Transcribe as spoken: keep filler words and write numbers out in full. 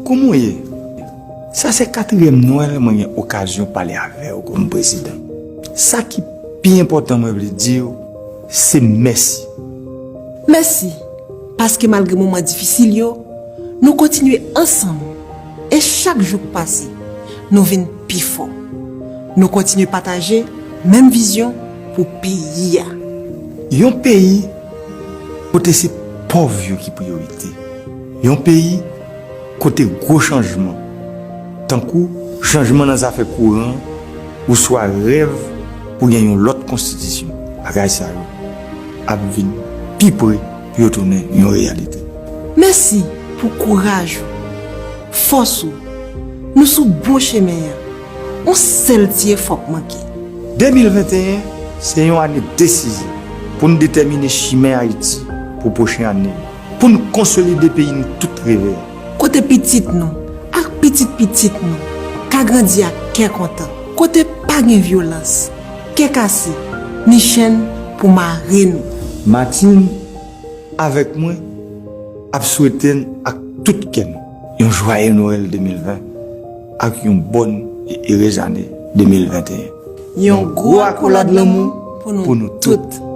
Kouman w ye? Sa se katriyèm Nwèl mwen gen okazyon pale avè w kòm prezidan. Sa ki pi enpòtan mwen vle di w, se mèsi. Mèsi, paske malgre moman difisil yo, nou kontinye ansanm. E chak jou k pase, nou vin pi fò. Nou kontinye pataje menm vizyon pou peyi a. Yon peyi kote se pòv yo ki priyorite. Yon peyi kote gwo chanjman, tankou chanjman nan zafè kouran oswa rèv pou gen yon lòt konstitisyon, bagay sa yo ap vin pi pre pou yo tounen yon reyalite. Mèsi pou kouraj ou, fòs ou. Nou sou bon chemen an. Yon sèl ti efò k manke. De mil venteyen se yon ane desizyon pou n detèmine chimen Ayiti pou pwochen ane yo, pou n konsolide peyi n tout reve a. Kote pitit nou ak pitit pitit nou ka grandi ak kè kontan. Kote pa gen vyolans, kè kase, ni chenn pou mare nou. Martine avèk mwen ap swete n ak tout kè n yon jwaye Nwèl de mil ven ak yon bòn e erez ane de mil venteyen. Yon gwo akolad lanmou pou nou tout.